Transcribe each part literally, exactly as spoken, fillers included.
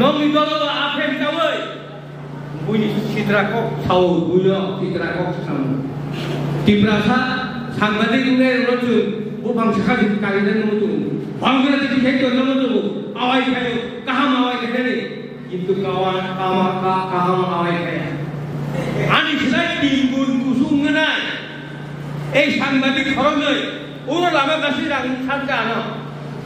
Nokni dolo aphek chawi. Buini sitra kok sao, buino sitra kok sao. Tiprasa sangbadik wngwi rwchun buphang sakha kagidan mutung. Bangla tiki hekto namutung. Awai khayo, kaham awai khayo. Kintu kawa, kama, ka, kaham awai khayo. Ani silai timbun kusung ngenai. Ei sangbadik khoroknwi, uro lama gasi rang thanka ano.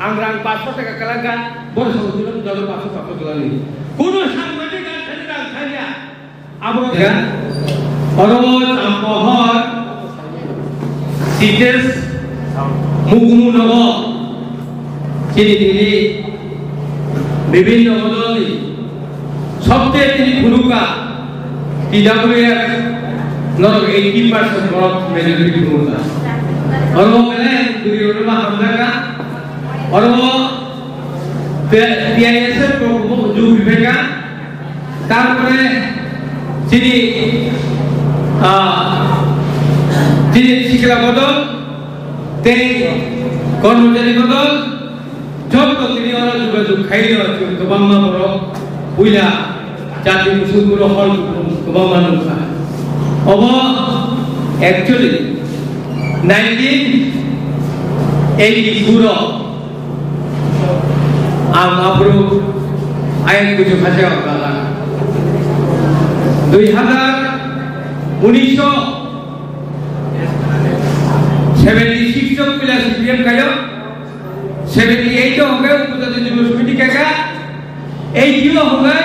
Ang rang paso taka kalangka, bor sabo tulung jalo paso paso tulani. Kuno sangbadik ang thani rang thanya. Abo ya, oro Champohor, Sitesh, Mugumu nogo. Chini tini bibhinno bodolni sobcheye tini phunukha T W F norok eighty percent borok majority phunukha. Oro belai bwrwi rokno hamjakha. Oro T I S F rok jukphaikha. Tarpore chini, ah, chini sikla bodol tei kormochari bodol jotto tini oro jogajog khaino chwng kwbangma borok puila jati kusung kuro hor kwbangma nukha. Obo actually nineteen eighty-four o Ang aphuru ayang kuchuk haste ang kala. Dui hazar unisho seventy six o puila C P M kayo, seventy eight o hwnkhe Upajati Jibo Samiti kaika, eighty o hwnkhe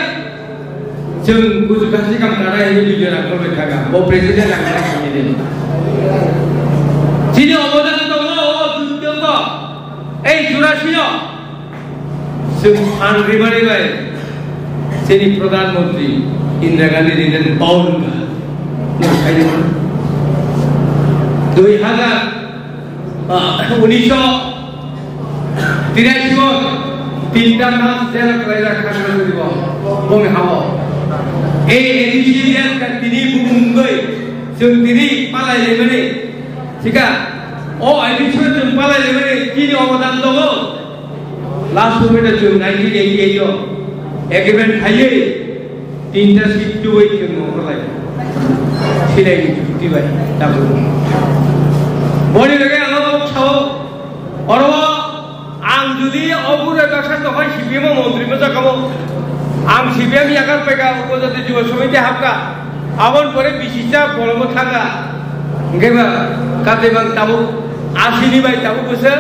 Chwng kuchuk haste kam kana hwnwi video rang rwbai thaka. Bo president ang khe sini de. Chini obodan tongo o dui tongo. Ei churasi o. Chwng ang rimani bai. Chini Pradhan Mantri Indira Gandhi ni den paul ka. Dui hazar, ah, unisho Tini simo tinta mas jera kelaila khasna dibo bong habo. Ei A D C jera ka tini bumung goi chwng tini palai lemani. Sika o A D C chwng palai lemani tini obodan tongo. Last moment chwng nineteen eighty eight o agreement khaiwi tinta seat tuwi chwng mokol lai. Silai ni chukti bai tabuk. Boni lage ang kok sao. Oro ang jodi obo re baksa tokoi C P M o montri bwjakha bo. Ang C P M yakar paika, Upajati Jibo Samiti hapka. Aboni pore bisisa bolongo thangka. Hingke ba kate bang tabuk asini bai tabuk bwswk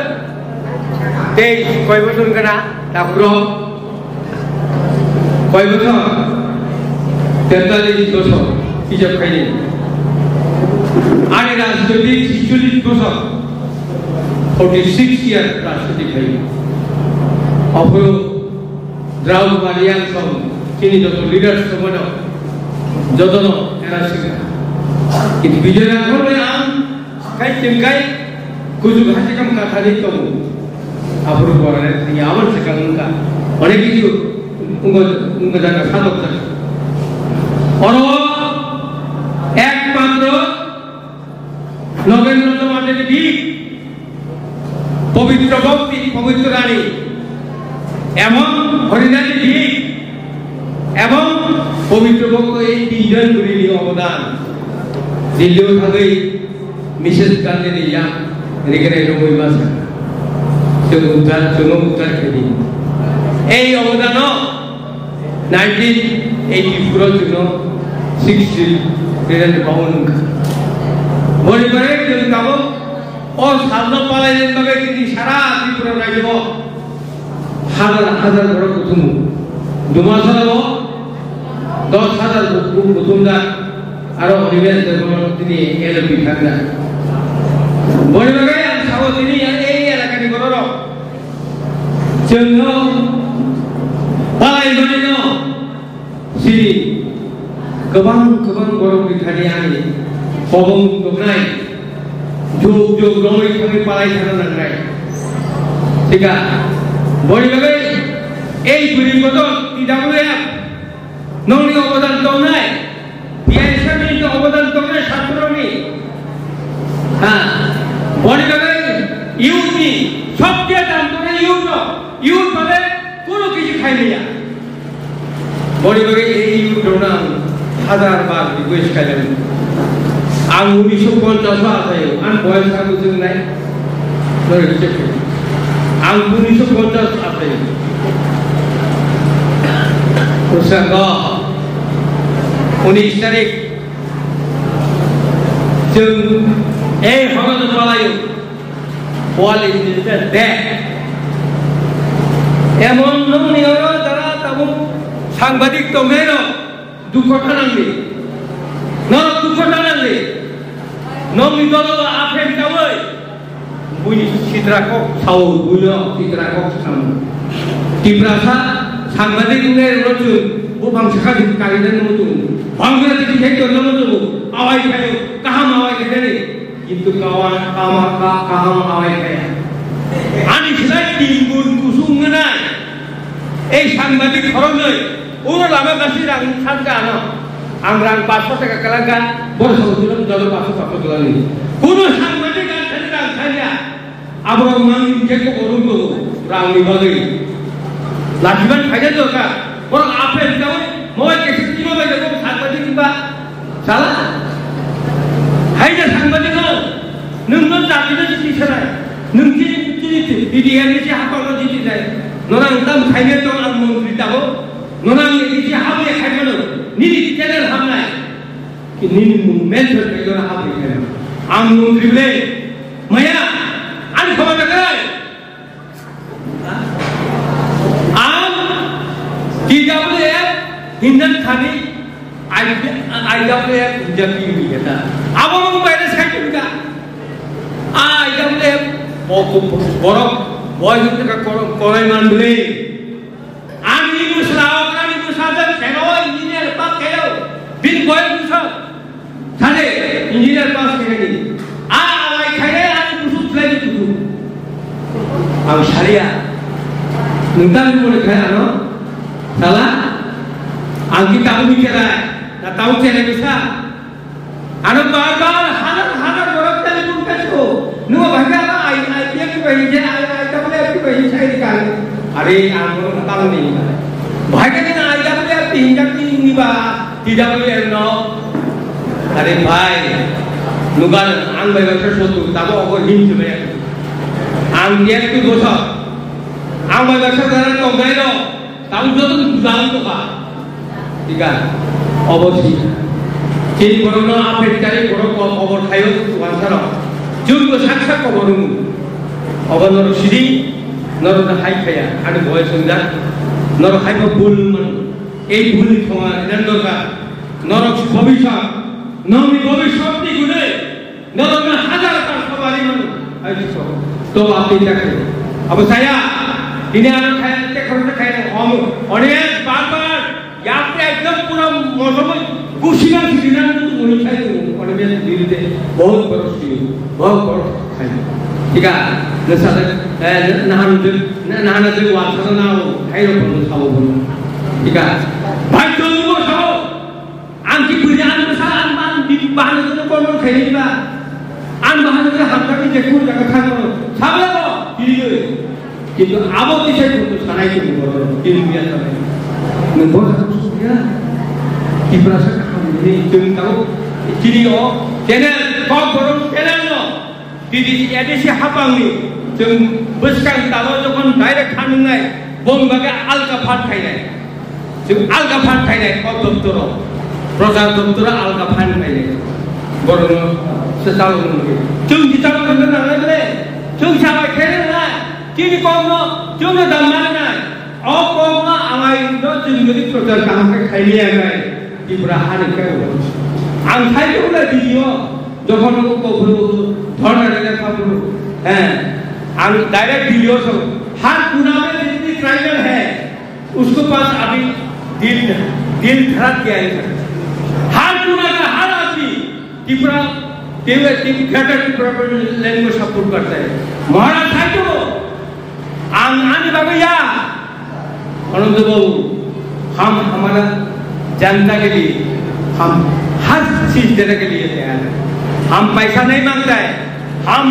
tei koi bosor gana takhurok. Koi bosor? Tetalis bosor hijab khaini. Ani rajniti chicholish bosor, forty six year rajniti khaini. Ophuru Draupadi Reang song chini joto leaders tongmano jotono era sika. Kintu Bijoy Rathore ang Khai chwng khai kuchuk haste kam kathari tongo. Aphuru borane thangya aboni swkang wngkha. Onek kichu wngkha, wngkha jaga, satok jaga. Oro ekmatro Nogendro Chamateji bhik, Pabitro Bhakti, Pabitro Rani, ebong Harinati bhik, ebong Pabitro Bhakti, ei tinjon gurini obodan. Delhi-o thangwi Missus Gandhi ni yak rigre rwui masa. Chwng uddar, chwngno uddar khaidi. Ei obodano nineteen eighty-four o chwngno sixty President Bhawan wngkha. Boni bagwi chwng tabuk o salno palai bagwi tini sara Tripura rajyo Hazar hazar borok kuthumung. Dumasarao dos hazar bu-, bu-, kuthumjak. Aro Onimesh Debbarma tini L P thangna. Boni bagwi ang sao tini ang ei elakani bororok chwngno palai manino. Sini kwbang kwbang borok ni thani ani kobong tongnai, jug jug romwi thangwi palai thangna nangnai. Thika, boni bagwi ei bwrwi bodol T W F nongni obodan tongnai, P I S F ni obodan tongnai, satro ni. Ha, boni bagwi youth ni, sobje dam tongnai youth no, youth bade kono kichu khai liya. Boni bagwi ei youth rokno ang hazar bar request khailai. Ang unisho ponchash o achaio, ang boyes ang bujwk nai. Nori check khe. Ang unisho ponchash achaio. Bwskango unis tarik chwng ei horo no palaio. Wall is the death. Emon nokni oro jara tabuk sangbadik tongnairok dukho thanangdi. Norok dukho thanangdi. Nokni dolo aphem tawoi. Buini sitra kok sao, buino sitra kok sao. Tiprasa sangbadik wngnai rok chwng buphang sakha di karinani muchungo. Bangladeshi hai tongna muchungo. Awai khayo, kaham awai khainani. Kintu kawan kama ka kaham awai kaya. Ani silai timbun kusung ngenai. Ei sangbadik khoroknwi uno lama gasi rang sanka ano. Ang rang paso taka kalangka, bor song tulung jalo paso paso kalangni. Kuno sangbadik ang thani rang thanya. Abo mang je ko orum ko rang ni bagwi. Lajiban khaja dorkar. Bor ape dikau, mobile kesi kima bai ko sangbadik ba. Sala. Hai da sangbadik no. Nwng no jati no jiti sanai. Nwng jiti jiti jiti jiti ya ni si hapa no jiti jai. Nona ang tam khai ne tong ang montri tabo. Nona ang ni si hapa ya khai no. Ni ni channel ham nai. Ki ni ni mung mention kai no hapa ya khai no. Ang montri ble. Maya. Ang khama jagai. Ang T W F hinjan thani I W F hinjan thani hinjan ta. Abo mo virus khai tu ka. I W F o ko borok boy hinjan ka korai man bele. Ang ni musla ang ni musla da kero engineer pa kero bin boy musla. Sade, engineer pass khainani. A, alai khainai, ani busu khlaini tutu. Ang saria. Nwng tamo mone khai ano? Sala? Ang ki tamo ni kerai? Na tamo kerai bisa? Ano bar bar, hazar hazar borok telephone kaso. Nwng bahai ka ano I, I P F ki bahai je, I, I W F ki bahai je, sai di kan. Are, ang bono tamo ni. Bahai ka ni I W F ki hinjak ni ni ba. T W F no, are bhai, nugan ang bai baksa sotu, tabo obo hin se bai. Ang ektu bosor, ang bai baksa dara tong nai no, tabo joto buja ang to ka. Tika, obo si. Chini borok no apet kari borok ko obor khayo wansa rok. Jung ko sak sak ko borung. Obo norok sidi, norok no hai khaya, ani boy songja, norok hai ko bul man. Ei bhulni khoma rina dorkar. Norok bhobishot, nokni bhobishotni gune, norokno hazar bar khobari mano. Ai so, to apni takhe. Abo saya, dini ano khai, te khorokte khai, om, onek bar bar, yapre ekdom pura mosomoi, kusiman sidinan tu muni khai tu, onek dirite, bahut baro siri, bahut baro. Thika, nasa, eh, nahan je, nahan je wasa na o, hai ro pon sabo pon. Thika, bhai to mo sabo. Ang ki puri ang sa ang man di bahana to kon kon khai ba. Ang bahana to hamka ki je kur jaga thang ko. Sabo ko, kiri ko. Kintu abo ki sai ko sanai ko ko. Kiri ya sanai. Nang bo sa ko ya. Ki prasa ka ham ni tung tau. Kiri o, channel, kok borok channel no. T D C A D C hapangni chwng bwskang talo jokhon direct khanwngnai, boni bagwi alka phan khainai. Chwng alka phan khainai o doptoro, prochar doptoro alka phan khainai. Borokno se chalo nungwi. Chwng se chalo nungwi nangnai bole. Chwng sabai khainai nangnai. Chini kokno chwngno dam manai nai. O kokno amai no chwng jodi prochar kaham khe khailiya khe Tripura hani khe. Ang sai khe bole video. Jokhon wo ko bhulu dhorna dile kha bhulu. Hain, ang direct video so, har kuna mein jitni tribal hai, usko paas abhi dil, dil dharak gaya hai. Har kuna ka har aadmi Tripura, Tripura, Greater Tripura Land ko support karta hai. Maharaj hai to Ang ani bagwi ya. Anando Babu, hum hamara janata ke liye, hum har cheez dene ke liye tayar hai. Hum paisa nahi mangta hai, hum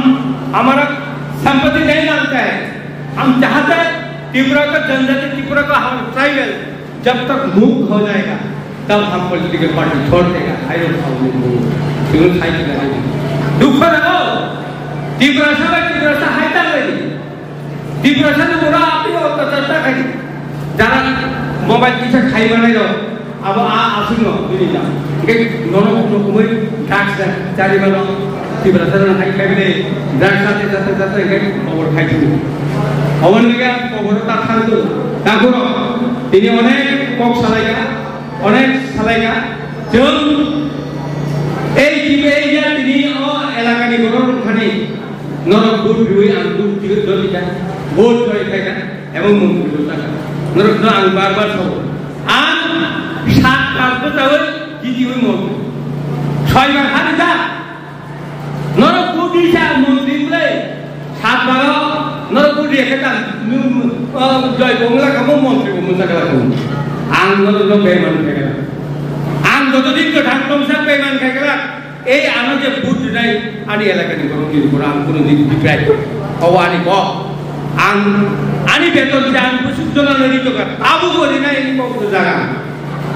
hamara sampatti nahi mangta hai. Hum chahta hai Tripura ka janjati, Tripura ka hum tribal जब तक मुक्त हो जाएगा, तब हम political party छोड़ देगा। I don't follow you। Tiprasa bai Tiprasa hai ta lai. Tiprasa no pura api o ta ta ta khai. Jara mobile kisa khai manai ro. Abo a asing no bini da. Ke nono no kumai drugs da. Jari mano Tiprasa no hai khai bini drugs sate sate sate khai over khai tu. Awan liga over ta khan tu. Takuro. Tini onek kok salai ka. Onek salai ka. Jeng. Ei kibe ei ya tini o elaka ni borok rok thani. Norok vote riwi ang vote riwi doli ka. Vote riwi khai ka. Ebong mung riwi ta ka. Norok no ang bar bar sabo. Ang sat bar ko tawi titi wi mung. Soi bar hari da. Norok budi sa montri ble, sat baro, norok budi ekhe ta, joy bongla kamo montri bongla kala kamo. Ang norok no beman khe kala. Ang joto din ko thang tong sa beman khe kala. Ei ano je budi nai, ani elaka ni borok ni borok ang kono din di kai. Aw ani ko. Ang, ani beton se ang busuk jona no rito ka. Tabu ko rinai ni ko jaga.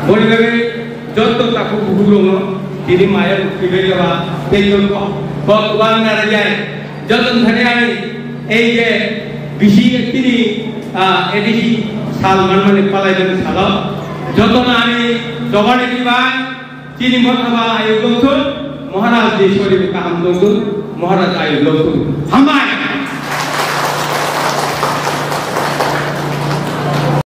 Bori bagi Joto takhuk bukhuk rokno tini maya rwkhibai ba tei kok, kok bang narwkjai. Joto thani ani ei je bisi tini, ah, A D C sal manmani palaimani salo jotono ani jobani dibai tini mothaba ayuk lokthun Maharaj ni sori kaham tongthun Maharaj ayuk lokthun. Hambai.